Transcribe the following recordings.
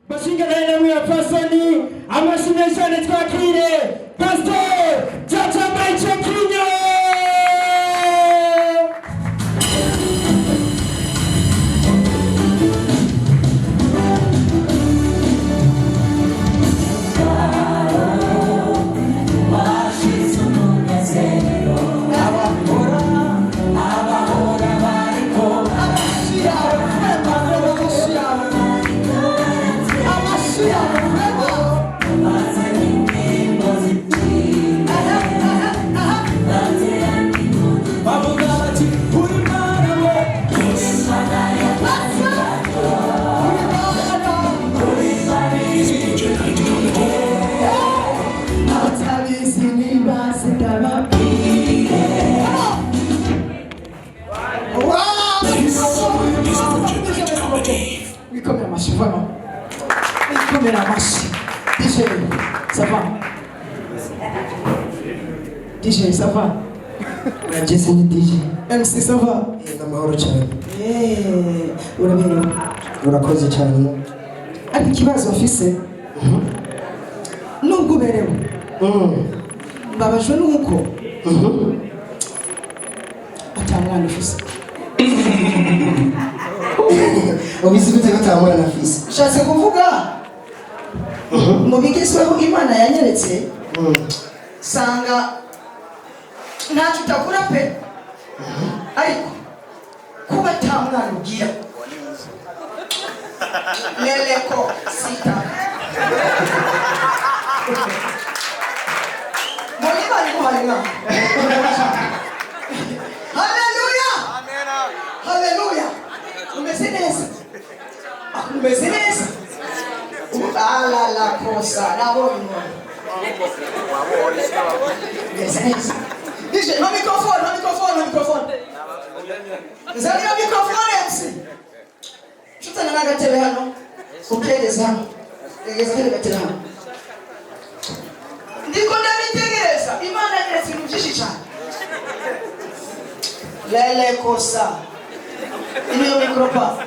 Bashinga namwe bapfasoni, amashimwe cyane, twakire Pastor Jaja Michael Kinyo. Bavuga bati uri Mana we. DJ Night Comedy. Abatabizi nibaze ndababwire. This is DJ Night Comedy. Wikomera amashyi, vraiment wikomera amashyi. DJ, ça va? DJ, ça va? Jesse ni DJ. MC, ça va? Amahoro cyane. Eh, uraberewe. Urakoze cyane. Ariko ikibazo mfise, nubwo uberewe, mbabajwe nuko ata mwana ufise. Ubizi gute ko ata mwana afise? Nshatse kuvuga, mu bigezweho Imana yanyeretse, sanga ntacyo utakora pe, ariko kuba ata mwana ugira, leleko sita mbona Imana iguhaye umwana. Haleluya, haleluya! Umeze neza? Ah, umeze neza. Alala kosa nabonye umuntu umeze neza. DJ, no microphone, no microphone, no microphone. Nzanira microphone, MC. Shutana n'agatebe hano, ukereza hano, egeza kare gatebe hano. Ndiko ndabitegereza, Imana yanyeretse ibintu byinshi cyane. Lele kosa. Iyo micro pa.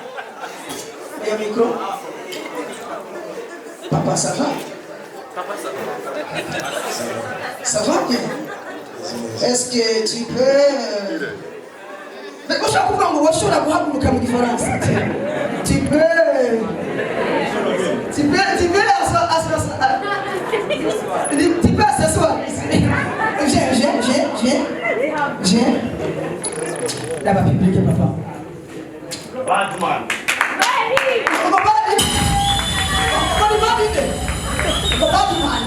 Iyo micro. Papa, ça va? Ça va bien? Est-ce que tu peux. Mais ushobora kuvuga ngo washobora guhaguruka mu Gifaransa. Tu peux. Tu peux asseoir, asseoir, tu peux s'asseoir. Viens, viens, viens, viens. Viens. Là-bas, public, papa. Batman. Ngo badi. Ngo badi. Ngo Batman.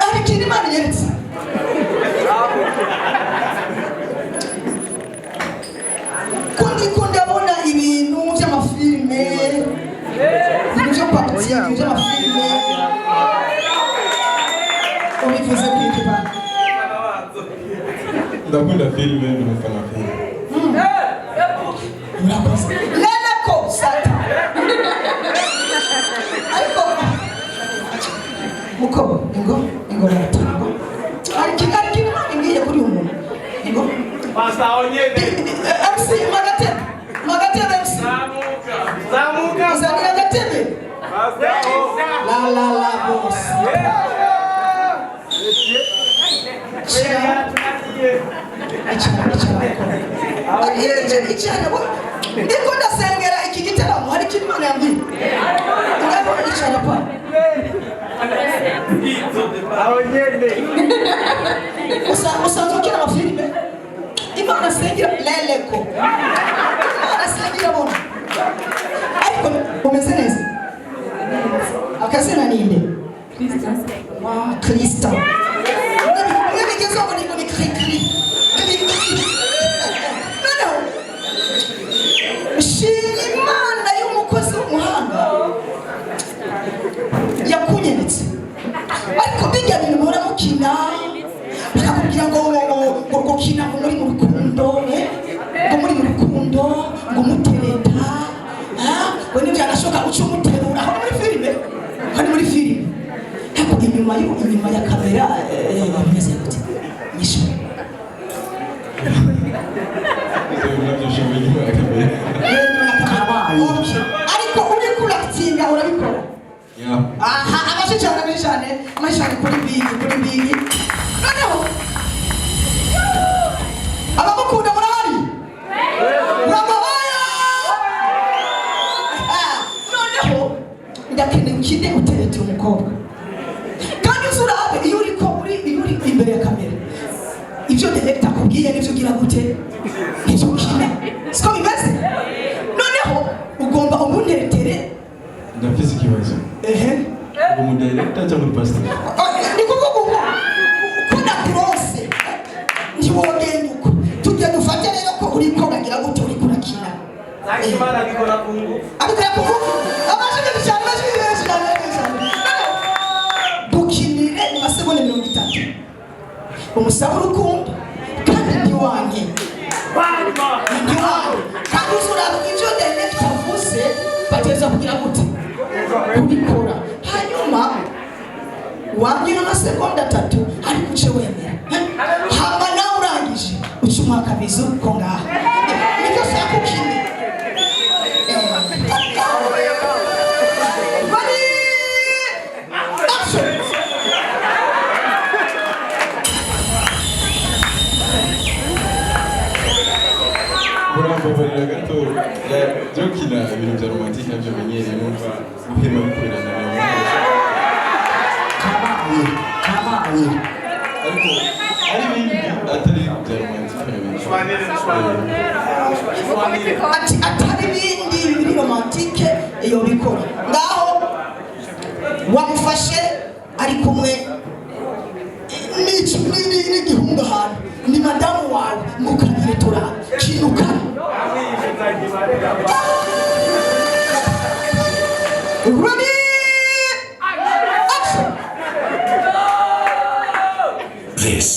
Ariko ikintu Imana inyeretse, ko ndiko ndabona ibintu by'amafilime, ibintu byo kwakira, ibintu by'amafilime, ubivuze kwiki ba? Ndakunda filime, ndi umufana wa filime. Urakoze. Leleko sata. Ariko muko ingo ingo rata ingo, ariko Imana imbwiye kuri uyu muntu ingo. Pastor Onyene. MC, magatebe, magatebe, MC. Zamuka. Zamuka. Uzanira agatebe. Pastor. La la la boss. Icara, icara, icara, icara. Ndiko ndasengera iki gitaramo, hari ikintu Imana yambwiye. Ndabona, icara pa. Onyene. Usanzwe ukina amafilime? Imana asengera, leleko Imana asengera bona. Ariko umeze neza? Akazina ninde? Wa Krista. Mwe bigezweho ngo ni kri kri kri kri. Noneho shima Imana y'umukozi w'umuhanga yakunyeretse. Ariko bijya bintu muhora mukina, bakakubwira ngo gukina, ngo muri mu rukundo, ngo muri mu rukundo, ngo mutereta, ah, ngo nibyanashoka uca umuterura. Aho ni muri filime, aho ni muri filime. Ariko inyuma yo inyuma ya kamera, bimeze gute? Ivyo director akubwiye nivyo ugira gute, nivyo ukina, siko bimeze? Noneho ugomba umunteretere. Ndafise ikibazo. Ehe. Uwo mu director cyangwa uri pastor? Ni kuvuga ubu ko nakurose, ntiwogenda uko tujya. Dufate rero ko uriko uragira gute, uriko urakina. Imana abikora ku ngufu. Abikora ku ngufu. Amashyi menshi cyane, amashyi menshi cyane, menshi cyane. Dukinire mu masegonda 30, umusaba urukundo kandi ntiwanke, ntiwanke, kandi uzuraba ibyo director avuze, bategerezwa kugira gute, kubikora. Hanyuma wabwira amasegonda 3 ariko uce wemera, hama nawe urangije uca umwaka bizu ko ngaha nibyo shaka ukine. Ready? Action! Murambabarira gato, byo gukina ibintu bya romantique nabyo menyereye, numva guhema bikorerana na. Kabaye, kabaye. Ariko ari ibindi atari bya romantique nabyo. Ati atari ibindi biri romantique iyo bikora. Ngaho wamufashe ari kumwe n'igihungu ahantu, ni madamu wawe, mukabire turaba kinukana. Ready? Action! This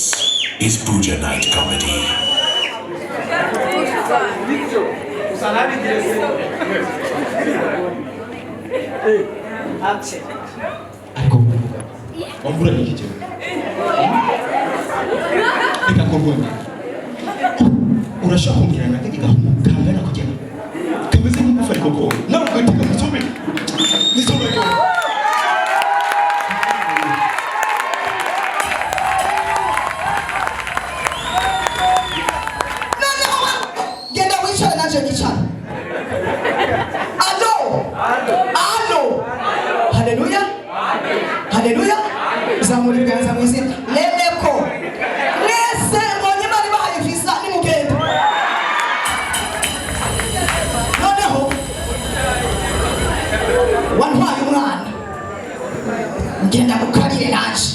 is Buja Night Comedy. Gusa ntabigire se. Ariko wamvura iki jewe? Reka kurwanya. Urashaka kumbwira na kaki gahungu kangana kugena kameze nk'umufa, ariko ko nawe ugateka musome nisome. Noneho genda wicare, nanje nicara. Alo, alo, haleluya, haleluya! Zamura ibiganza mu izina lemeko. Mwese mbonye Imana ibahaye visa, nimugenda. Noneho wantwaye umwana, ngenda gukarire nanje.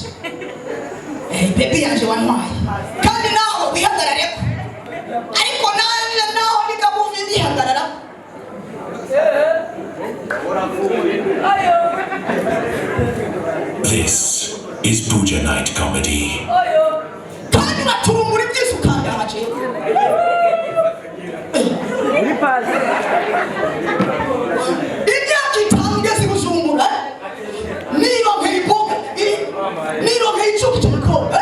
Baby yanje wantwaye, kandi nawe wihagarareko, ariko nanje naho ndikamuvi ndihagarara. This is Buja Night Comedy. Kandi uraturumbura ibyiza ukandaha jewe. Imyaka 5 ngeze i Bujumbura, nironkeye imboga, nironkeye icuki cy'umukobwa,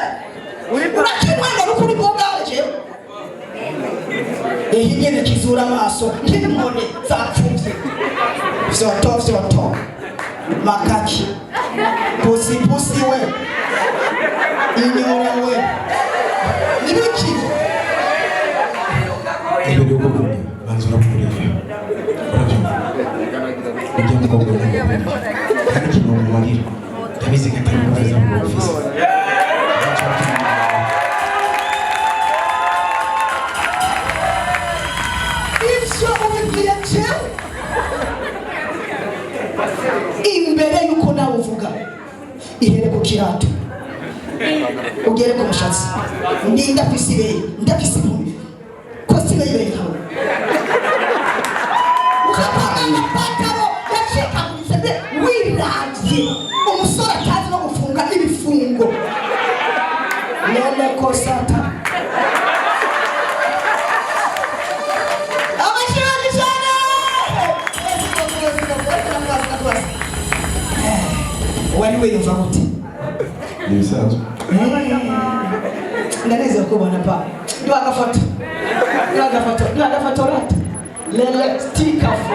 urakimwenga nukuri bogare jewe. Iyi nyene kizura amaso nk'inkone zapfuvye, vyoto vyoto, makaki, pusi pusi we, inyora we, nibiki? Imbere yuko ukunda, banza urakureba, urabyumva? Ujya mukobwa n'umugore nta n'ikintu wamumarira, ndabizi ko atari nziza mu ofisi. Ivyo ubibwiye jewe imbere yuko nawe uvuga. Ihere ku kirato ugere ku mushatsi, ndi ndafise ibere, ndafise inkumi, costume y'ibere nkawe, ukapanga amapataro yacikaguritse mbe wiravye, umusore atazi no gufunga ibifungo. None ko sata amashuri cyane. Wari wiyumva gute? Ni ibisanzwe. Ndanezerewe kubona pa. Duha agafoto, duha agafoto, duha agafoto rata lele stikafo.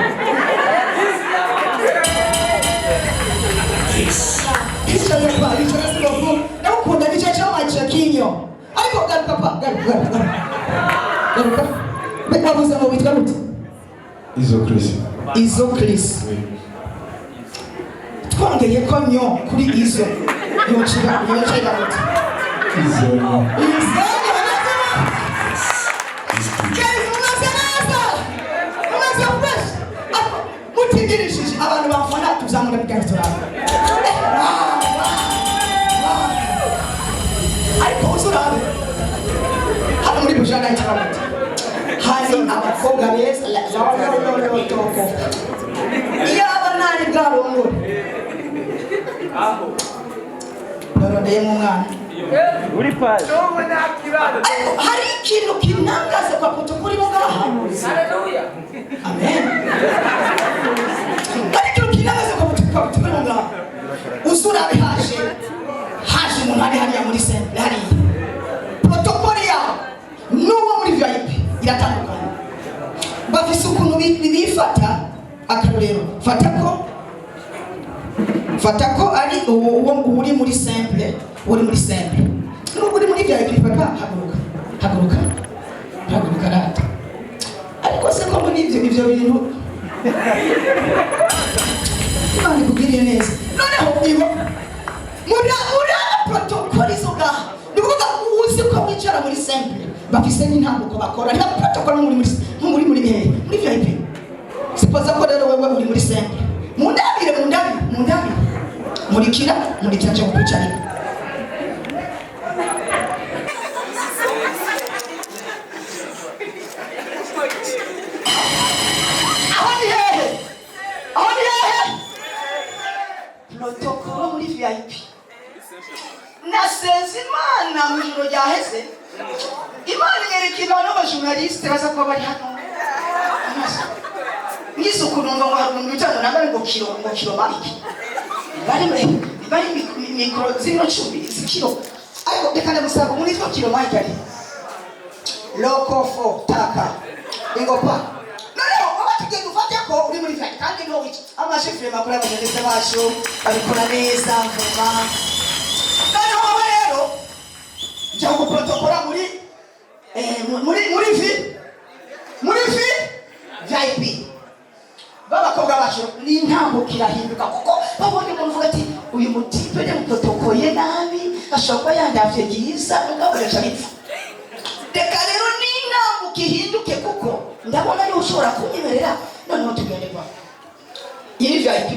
This is Icara pa, icara sikofu. Ndagukunda, nicyo cyamaye kinyo. Ariko garuka pa, garuka, garuka, garuka. Mbe wabuze ngo witwa gute? Izo Chris. Izo Chris. Twongeye ko nyo kuri izo, yocira, yocira gute? Izo. Izo. This is Buja. Guys, mumeze neza, mumeze fresh. Ariko mutigirishije abantu bafana, tuzamura biganza turabe. Wow, wow, wow. Ariko uzurabe hano muri Buja Night Comedy hari abakobwa beza. Lolololotoko, iyaba ntari bwarongore barondeyemo umwana. Uri pasi. Ariko hari ikintu kintangaza kwa protokoli bo ngaha. Amen. Hari ikintu kintangaza kwa protokoli bo ngaha. Uzurabe haje umuntu ari hariya muri simple, hariya protokoli yaho n'uwo muri VIP iratandukanye. Bafise ukuntu bifata. Akarorero, fata ko ari uwo uri muri simple, uri muri simple nubwo uri muri VIP. Papa, haguruka, haguruka, haguruka rata. Ariko se ko muri ibyo bintu Imana ikugiriye neza. Noneho ibo muri protokoli zo ngaha, ni ukuvuga uzi ko wicara muri simple, bafise n'intambuko bakora niba protokoli nko muri muri VIP. Sipoza ko rero wewe uri muri simple. Mundabire, mundabire, mundabire, murikira, murikira nje kukwicarika. Aho ni hehe? Aho ni hehe? Protokolo muri VIP. Nasenze Imana mu ijoro ryaheze, Imana inyereka abantu b'abajournaliste baza kuba bari hano. Ngize ukuntu ngo hari umuntu wita ngo nambare ngo kilo mike bari mikoro z'ibiro 10 z'ikiro. Ariko reka ndamusaba muri two kilo mike ari lokofo taka ingopa. Noneho waba tugiye dufate ko uri muri VIP kandi niho wica. Amashifure makuru y'abajournaliste bacu babikora neza vuba. Noneho wowe rero jya guprotokora muri VIP. B'abakobwa bacu n'intambuko irahinduka, kuko babonye umuntu uvuga ati: "Uyu mutipe yamuprotokoye nabi, ashobora kuba yandavye byiza, mugabo yaca bipfa." Reka rero n'intambuko ihinduke, kuko ndabona ariwe ushobora kunyemerera. Noneho tugende kwa iyi ni VIP.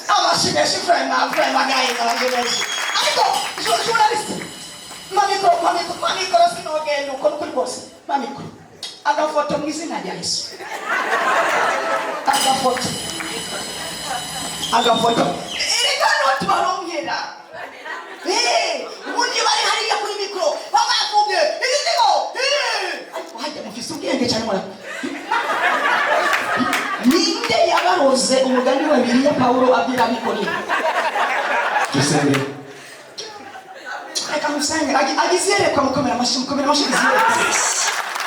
Amashyi menshi, vraiment, vraiment, guys, amashyi menshi. Ariko journaliste, mamikoro, mamikoro, mamikoro, sinogenda uko nukuri kose. Mamikoro, agafoto mu izina rya Yesu, agafoto, agafoto. Erega niho tubaronkera. Ubundi bari hariya kuri mikoro babavuge ibizigo. Ariko hajya mufise ubwenge cyane. Mura ninde yabaroze? Umugani wa Bibiliya Pawulo abwira abikorera. Dusenge. Reka musenge agizerekwa. Mukomera amashyi, mukomera amashyi, agizerekwa.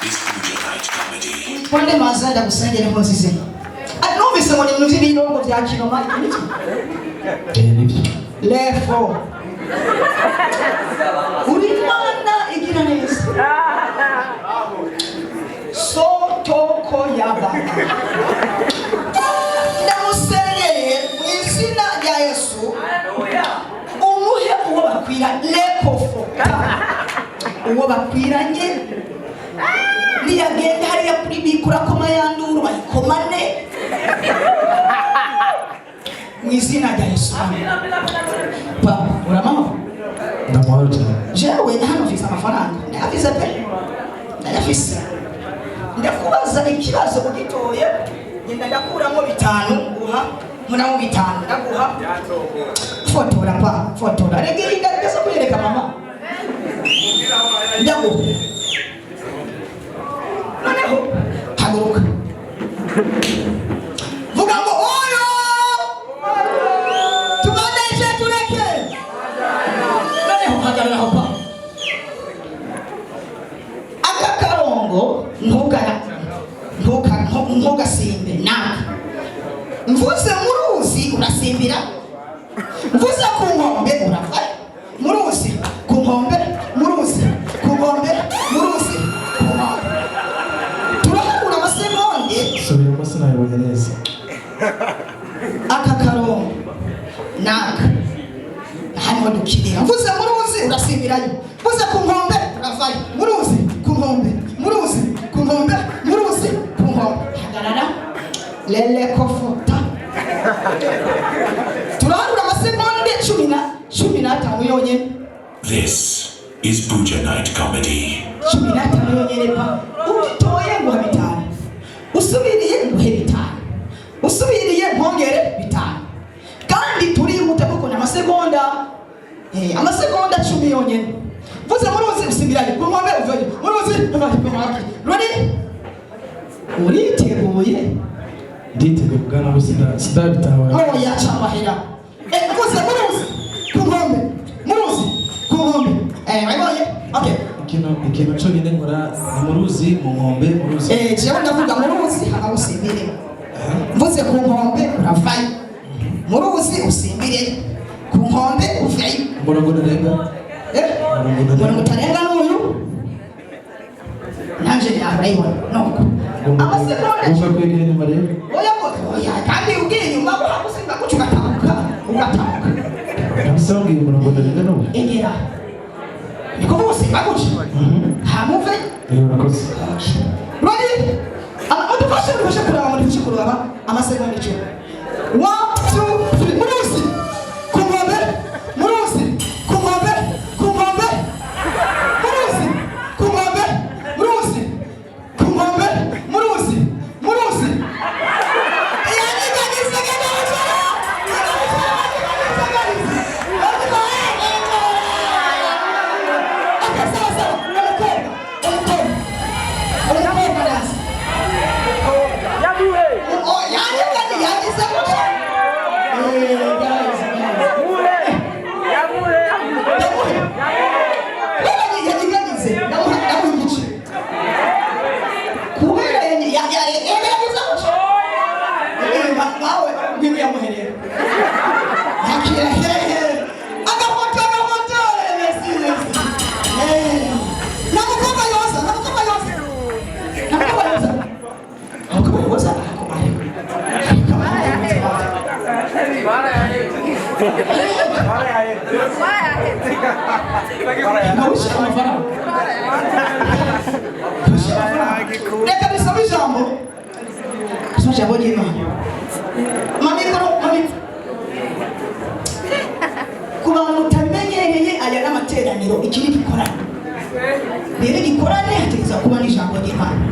This is Buja Night Comedy. Twende maza, ndagusengere impunzi ze. Numvise ngo ni ibintu by'ibirungo bya kinoma, ibyo nibyo? Nibyo. Lefo, uri Imana igira neza. Sotoko yababa, ndamusengeye mu izina rya Yesu, umuhe uwo bakwira lekofo, uwo bakwiranye. Niyagenda hariya kuri mikoro akoma yanduru bayikomane mu izina rya Yesu. Amen. Papa, uramahoro? Ndamahoro cyane. Jewe hano mfise amafaranga, ndayafise pe, ndayafise. Ndakubaza ikibazo ugitoye, ngenda ndakuramo 5 guha, nkuramo 5 ndaguha. Fotora pa, fotora. Rega iyi ndageza kuyereka mama. Ndaguha. Noneho haguruka, vuga ngo oyo tubaneshe, tureke. Noneho hagarara aho pa. Aka karongo ntugasimbe. Naka mvuze mu ruzi urasimbira, mvuze ku nkombe uravayo. Aho dukinira, mvuze mu ruzi urasimbirayo, mvuze ku nkombe uravayo. Mu ruzi, ku nkombe, mu ruzi, ku nkombe, mu ruzi, ku nkombe. Hagarara. Lele kofota. Turaharura amasegonde 15 yonyene. This is Buja Night Comedy. 15 yonyene pa. Ugitoye nguha 5, usubiriye nguhe 5, usubiriye mpongere 5. Kandi turihuta kuko ni amasegonda 10 yonyene. Mvuze mu ruzi usimbirayo, ku nkombe uvayo, mu ruzi uvayo, ku nkombe. Ready? Uriteguye? Nditeguye bwana, ubu sindabitahura. Oya, ca amahera. Mvuze mu ruzi, ku nkombe, mu ruzi, ku nkombe. Wabibonye? Okay. Ikintu cyonyine nkora ni mu ruzi, mu nkombe, mu ruzi. Jewe ndavuga mu ruzi hama usimbire, mvuze ku nkombe uravayo, mu ruzi usimbire, ku nkombe uveyo. Umurongo ntarenga. Umurongo utarenga n'uyu, nanje urayibona nuko amasegonda. Ugomba kwegera inyuma rero. Oya, oya, kandi ugiye inyuma usimba gutyo ugatabuka, ugatabuka. Kabisa, wambwiye umurongo ntarenga n'ubu. Egera, niko usimba gutyo hama uveyo. Urakoze. Ready? Mudufashe, mudufashe kuraba, mudufashe kuraba amasegonda 10. One, two, three. Muruzi, ku nkombe, muruzi, ku nkombe, ku nkombe, muruzi, ku nkombe, muruzi, ku nkombe, muruzi, muruzi. Yanyiganyize, genda wicara. Genda wicara, yanyiganyize. Okay, sawa sawa. Umukobwa, umukobwa. Umukobwa nazi. Oh, yanyiganyi, yanyize gutya. Guys, guys. Yamuhe. Kubera yanyiganyize, ndamuha igice. Kubera yagize gutya. Nawe ngwino yamuhe rero. Yakira hehe. Agafoto, agafoto. Merci, merci. Na mukobwa yoza, na mukobwa yoza. Na mukobwa yoza. Abakobwa yoza ariko ariko. Ariko Wishyura amafaranga. Wishyura amafaranga. Reka dusome ijambo. Dusome ijambo ry'Imana. Mamikoro, mamikoro. Ku bantu mutamenyereye aya n'amateraniro, iki ni igikorane. Rero igikorane hategerezwa kuba n'ijambo ry'Imana.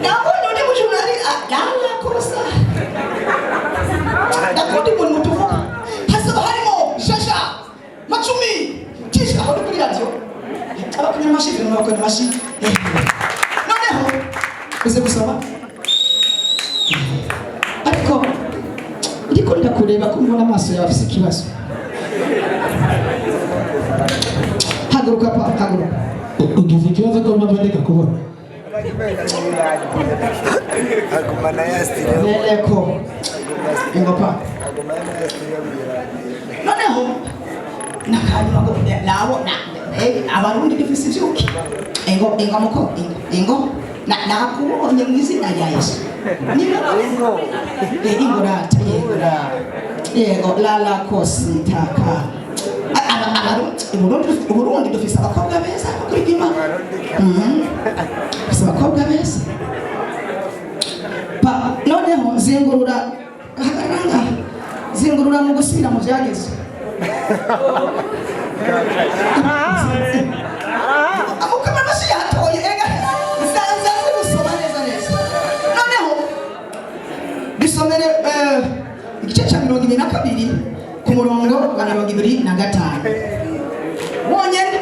Nabonye undi mujurnali yanga kosa. Ndakunda umuntu mutuvuga. Hazaba harimo shasha, macumi, tisha aho ni kuri radio. Abakomye amashyi, abakomye amashyi. Noneho uze gusoma. Ariko ndiko ndakureba ko mbona amaso yawe afise ikibazo. Haguruka pa, haguruka. Ugize ikibazo ko mpamvu ndeka kubona. Leleko. Ingo pa. Noneho nakanyuma ngo nabo na Abarundi dufise ivyuki. Ingo, ingo muko, ingo, ingo. Na nakubonye mu izina rya Yesu. Ingo. Ingo rata, yego rata. Yego la la kosi taka. Abarundi, Uburundi dufise abakobwa beza kuri Imana. Dufise abakobwa beza. Pa, noneho zingurura, hagarara ngaha. Zingurura mu gusubira mu byagezwe. Amukama amashyi yatoye ega nsanze azi gusoma neza neza. Noneho bisomere igice cya 22 ku murongo wa 25 wonyene.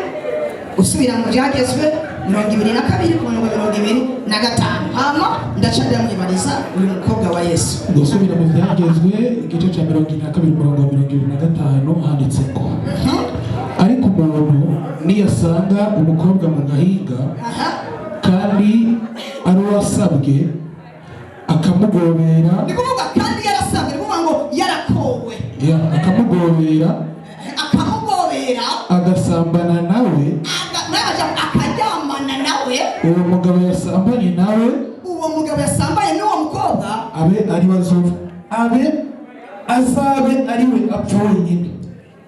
Gusubira mu byagezwe 22 ku murongo 25, hama ndaca ndamwibariza uyu mukobwa wa Yesu. Gusubira mu byagezwe, igice cya 22, umurongo wa 25, handitse ngo: "Ariko umuntu niyasanga umukobwa mu gahinga kandi ari uwasabwe, akamugobera." Ni kuvuga kandi yarasabwe, ni kuvuga ngo yarakowe. Ya, akamugobera. Akamugobera. Agasambana nawe. Akaryamana nawe. Uwo mugabo yasambanye nawe. Uwo mugabo yasambanye n'uwo mukobwa. Abe ari we abe azabe ari we apfa wenyine.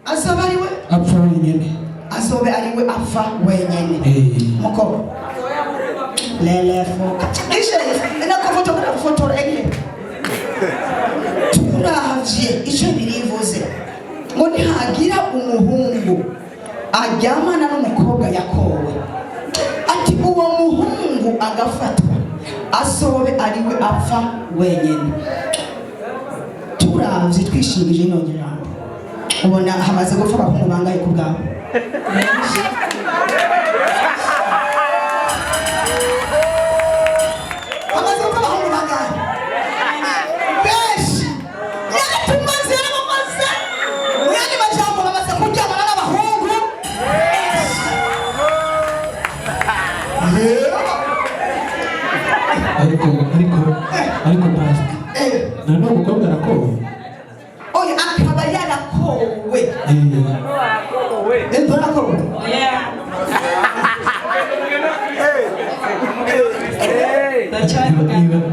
Azaba ari we apfa Wenyene. Azobe ari we apfa wenyene. Muko lelefo ishe nakufotora kufotora enye. Turavye ico birivuze ngo nihagira umuhungu aryamana n'umukobwa yakowe, ati uwo muhungu agafatwa, azobe ari we apfa wenyene. Turavye twishimije ino jambo, ubona hamaze gupfa abahungu bangaye ku bwawe? Hamaze gupfa abahungu bangahe? Benshi. Yaratumaze, yarabamaze. Mu yandi majambo, bamaze kuryamana n'abahungu benshi. Ariko pastor, nanone umukobwa arakowe? Oya, akaba yarakowe. Ntarakowe.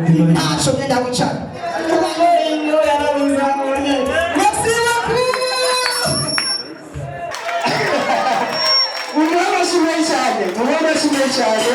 Niba Ntacyo myenda wicara. Merci beaucoup. Mumuhe amashyi menshi cyane, mumuhe amashyi menshi cyane.